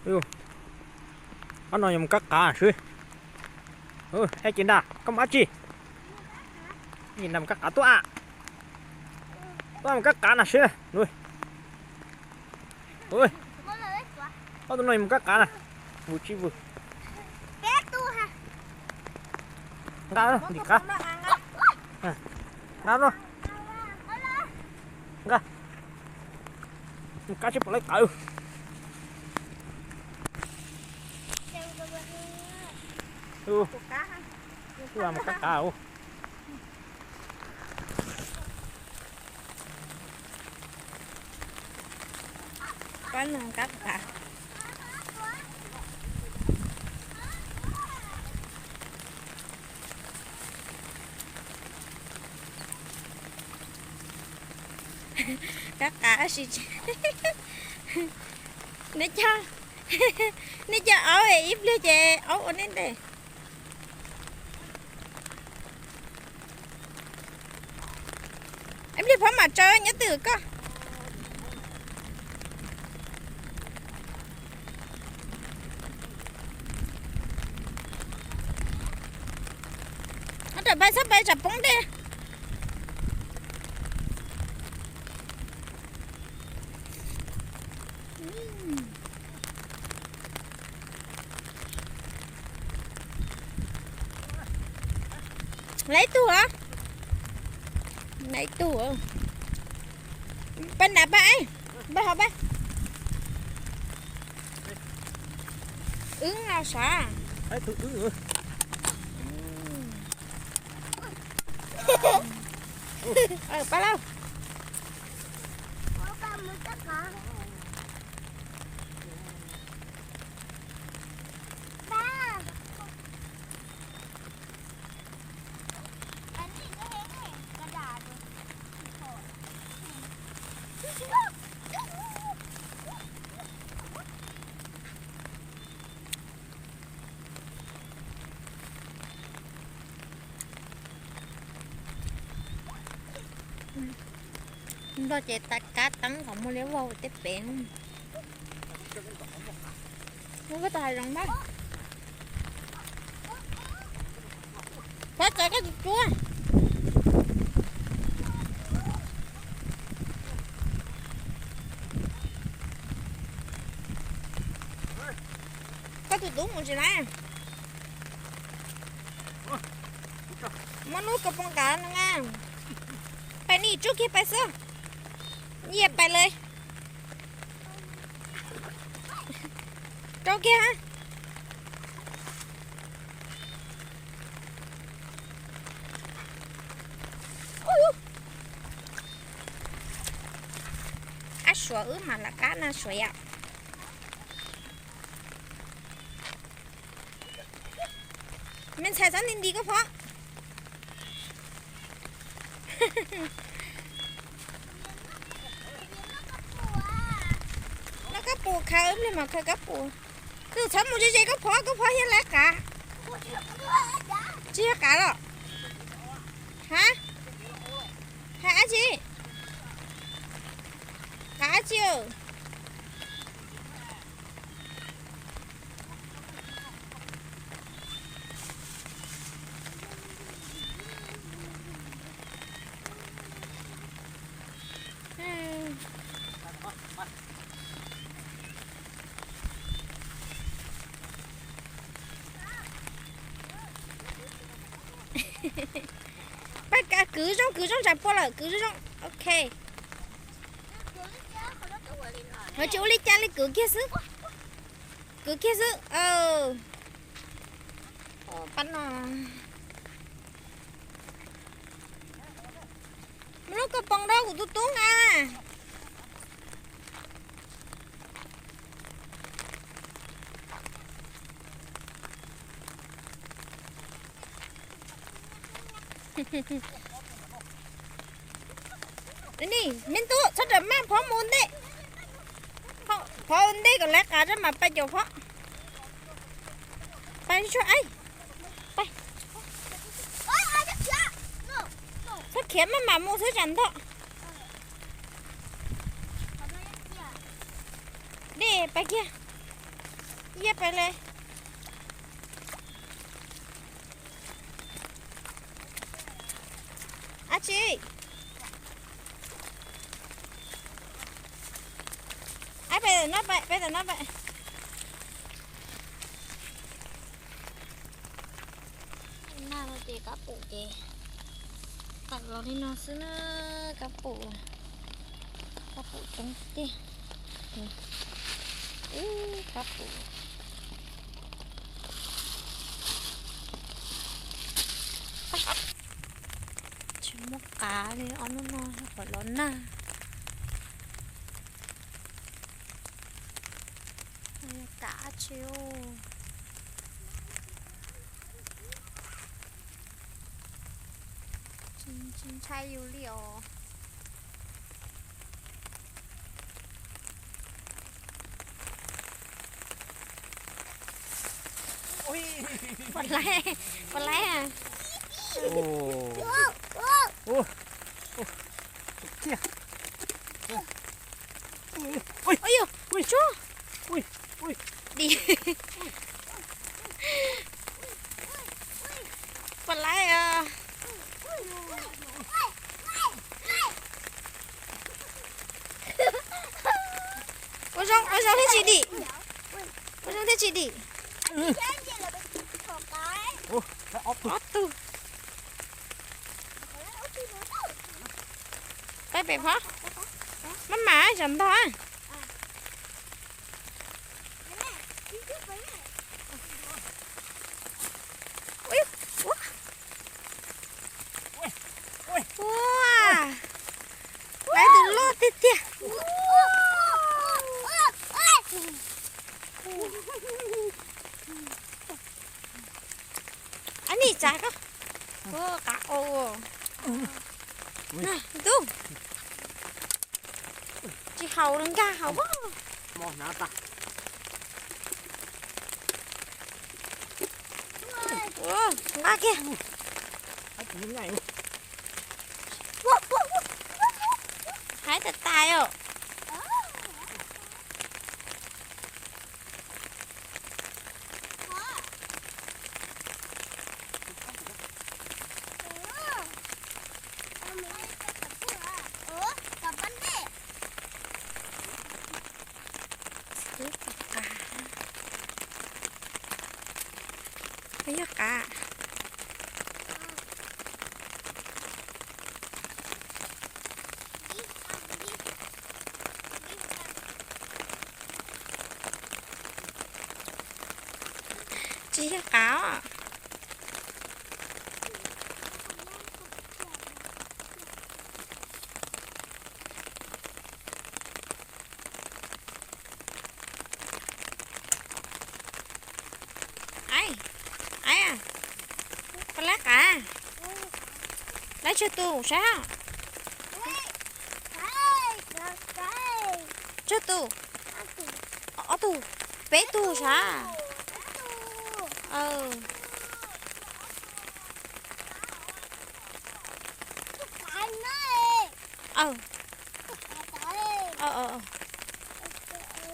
Ob no yog mus kab qav xwb. Ej, ces nram koj mus dab tsi? Ces nram mus kab qav tuaj a. Tuaj mus kab qav na seb. Ob tug no yog mus kab qav na. Vwm tsis vwm. Nqa ntim qab. Nqa no. Nqa. Mus kab seb puas laib qav. Mus kab qav. Kab qav si. Neb cov, neb cov aub ib pliag ces aub ua neb ntej. Ib pliag phob mam tsaws nyob twg koj. Tab tom pais txhob pais tsam poob dej. Lawv ib tug os. Lawv ib tug. Pab nram pab, pab hauv pab. Wb no sav. Pab lauj. Nplog ces tas kab teeb kom muaj liab vog tej pem. Muab koj tau hav zoov npab. Pov txawv koj tus cuab. Koj tus tub mus tsis lawm. Muab lub kaus poom nqa no na. Pais ni, tsuj kiag pais xwb. Nyias pais lawm. Rau kiag ha. Ab, suav wb mam lam kab na suav yom. Me ntxhais txhob nti nti koj phob. Noj kab pum, khaws ib pliag mam khaws kab pum. Tus txhob mus ze ze koj phob, koj phob thiaj laib qav. Tsis yog qav los? Ha? Ha dab tsi? Qav dab tsi? Pab kwv zoo, kwv zoo, tsam puas lawm, kwv zoo zoo. Ok. Tsis ua li cas li, kwv kiag xwb. Kwv kiag xwb. Pab no. Muab lub kaus poom rau kuv tus tub na. Ni, me tub, txhob rawm maj, phob mus ntej. Phob ua ntej kom lawv qav rau mam pais caum phob. Pais tsuag, txhob khiav, maj mam mus xwb tsam ntog. Dej pais kiag. Yeb peb le. Ab tsi. Ab peb tam no peb, peb tam no peb. Nag no ces kab pum ces tawm los li no xwb na. Kab pum, kab pum coob tiag. Kab pum. Tsis muaj qav li ob hnub no, qhuav los nag. Kav tsi. Tsis ntshai yus li os. Pom laib, pom laib. Ua yus, ua tsuag. Dim. Pom laib os. Ua zoo, ua zoo thiaj tsis dim. Ua zoo thiaj tsis dim. Ob tug. Peb pem phob. Maj mam, zaum ntog. Ua, lawv tus loj tiag tiag. Ab nim tsav koj. Qav ua. Tub. Tsis haus los nkag haus. Nqa kiag. Haib tas tas os. Twb qav, qav. Twb yog qav. Tsis yog qav os. Aib, aib, pab lab qav, lab tsawg tus saib. Tsawg tus? Ob tug, peb tug saib.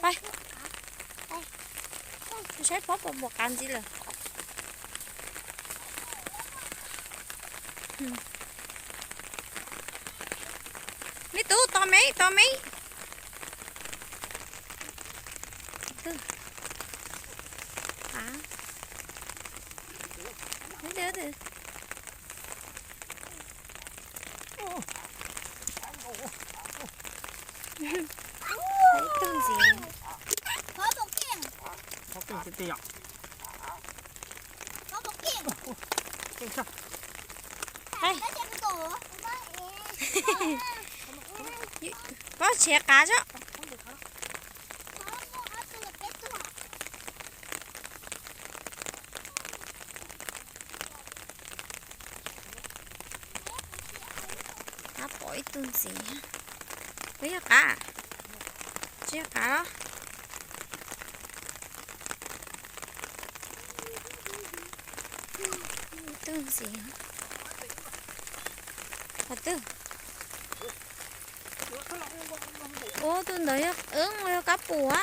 Pab saib pob puas muaj qav ntxiv lawm. Me tub, tos me, tos me. Ib tug ntxiv. Pob tshiav qav tso. Ab, pom ib tug ntxiv. Puas yog qav? Tsis yog qav los? Ib tug ntxiv. Qhov twg? Ua tus ntawd yog, yog kab pum a.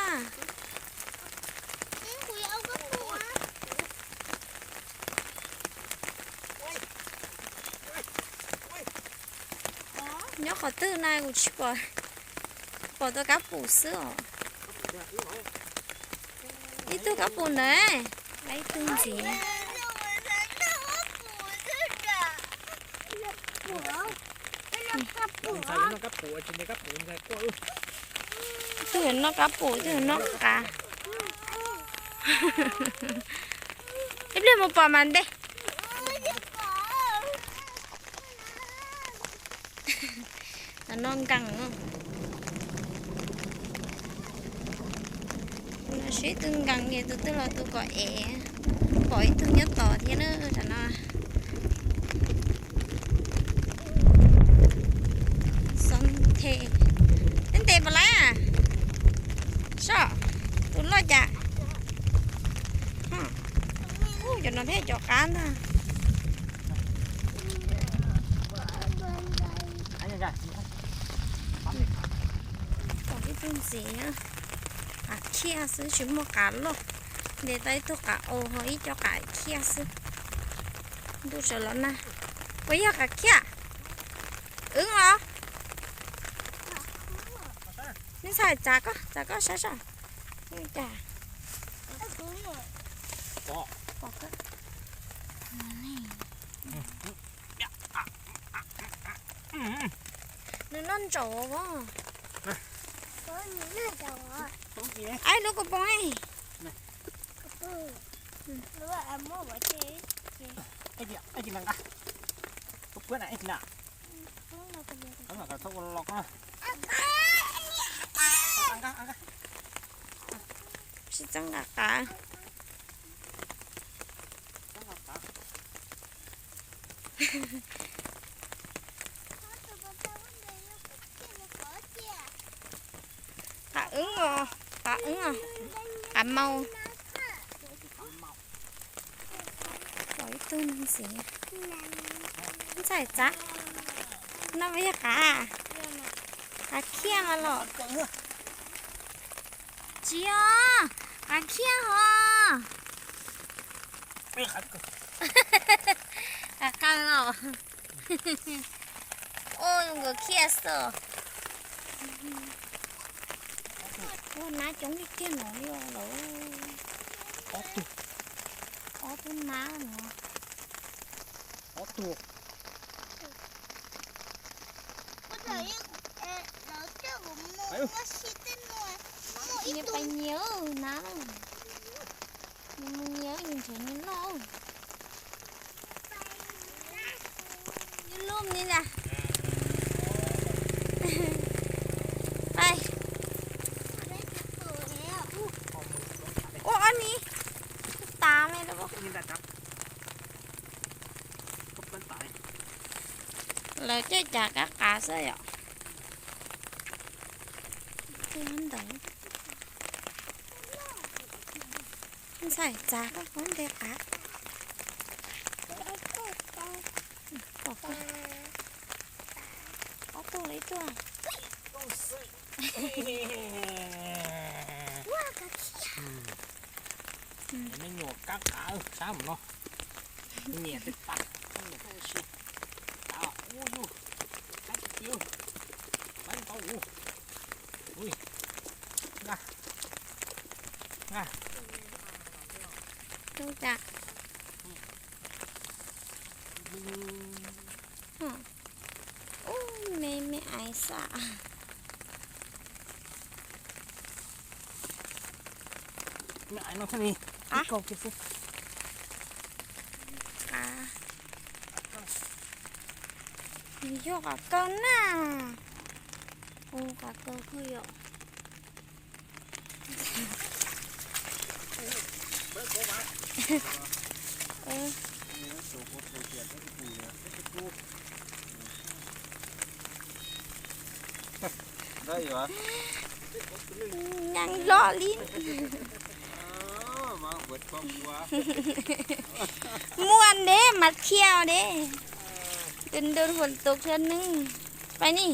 Qhov twg na kuv tsis pom, pom tau kab pum xwb os. Ib tug kab pum ntawd, ib tug ntxiv. Ib tug noj kab pum, ib tug noj qav. Ib pliag mus pom mas nte. Tam no nkees, sib tw nkees ces tus twg los tus kom ev. Pom ib tug nyob tod thiab na tam no. Xov the, neb ntes puas laib? Soj, tus loj cas? Cov no thiab cov qab ntag. Pom ib tug ntxiv, qav khiaj xwb tsis muaj qav loj. Ntes tau ib tug qav aus ho ib co qav khiaj xwb. Ntuj sawv los nag. Puas yog qav khiaj? Wb los. Neb ntxhais txav koj, txav koj saib soj. Cas nws noj ntsaum os. Aib lub kua poos. Sib txeeb nqa qav. Qav wb os, qav wb os, qav maus. Pom ib tug ntxiv. Ntxhais txav, no puas yog qav? Qav khiaj mas los. Tsis yog, qav khiaj hos. Qav qaws los. Ua zoo nkaus khiaj xwb. Ua nab coob tiag tiag no li lawm. Ob tug nab no. Ob tug. Nyias pais nyias nab, nyias mus nyias nrhiav nyias noj. Ib lub ni na. Pais. Ua ob ni. Tav me lub. Lawv caij cav kab qav xwb yom. Ntawd. Ntxhais txav koj qhov ntej qav. Ob tug li tuaj. Me nyuam kab qav sab mus no. Nyiam tej tas, nyiam tej si. Ua yus, kab tiag, kab tau ua. Ui, nqa, nqa. Tus cas? Ub, me me aiv xwb. Me aiv no thiaj li ib kaug kiag xwb. Yog qav kaws na. Ua qav kaws kawg yom. Nyees loj li. Muaj deb mas thiaj deb. Tus ntuj huam tus thiab neb. Pais ni.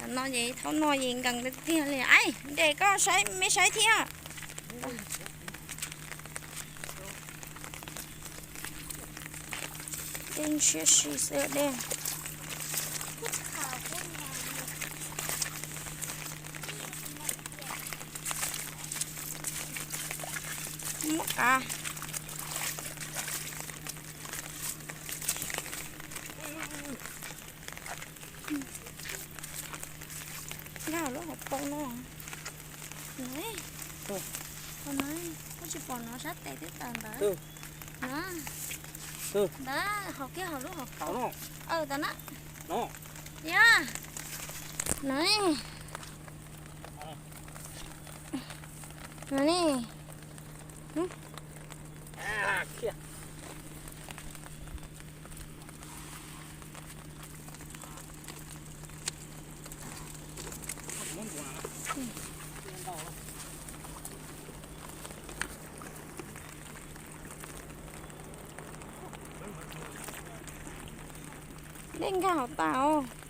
No ces thaum no ces nkees tiag tiag li. Ai, nres koj saib, me saib thiab. Dej siab si xwb dej. Muab qav. Nkag lub hauv paus no. Tus no, koj tsis pom no sab tes twb tawm ntawd. No, ntawd hauv kiag hauv lub hauv paus. Aw, tau na. Yog. No, no ne. Dej nkag hauv tas os.